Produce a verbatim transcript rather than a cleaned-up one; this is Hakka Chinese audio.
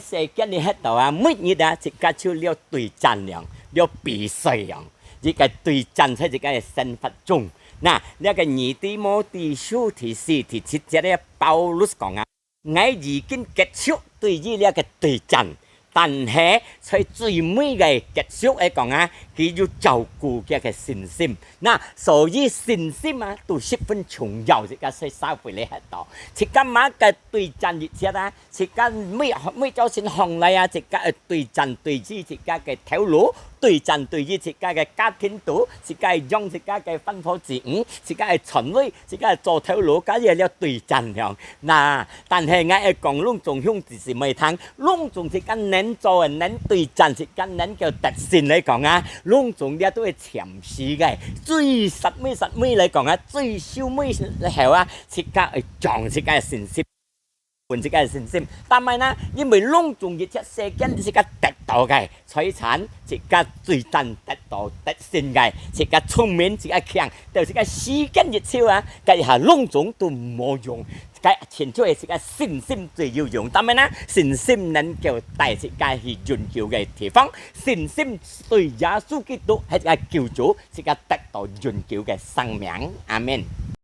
世間裡歇到啊，每日啊，自家就了對戰樣，了比賽樣，一個對戰在自家个生活中。那，這個二弟、無弟、書第四、第七節个保羅講啊，𠊎已經結束對於這個對戰，但係在最尾个結束來講啊，佢有照顧佢个信心。那，所以信心啊，都十分重要，自家在社會裡歇到。自家麼个對戰一切啊， 自家每，每朝晨䟘來啊，自家愛對戰對於自家个頭路，對戰對於自家个家庭肚，自家愛養自家个番婆子女，自家愛賺位，自家愛做頭路，該也了對戰了。那，但係𠊎愛講，攏總兄弟姊妹聽，攏總自家能做个，能對戰，自家能夠得勝來講啊，攏總這都係暫時个，最煞尾煞尾來講啊，最收尾後啊，自家愛降自家个信心。 穩自家个信心。但係呢，因為攏總一切世間自家得到个財產，自家對戰得到得勝个，自家聰明，自家強，到自家時間一到啊，該下攏總都無用。該親像係自家信心最有用。但係呢，信心能夠帶自家去永久个地方，信心對耶穌基督係自家救主，自家得到永久个生命。阿們。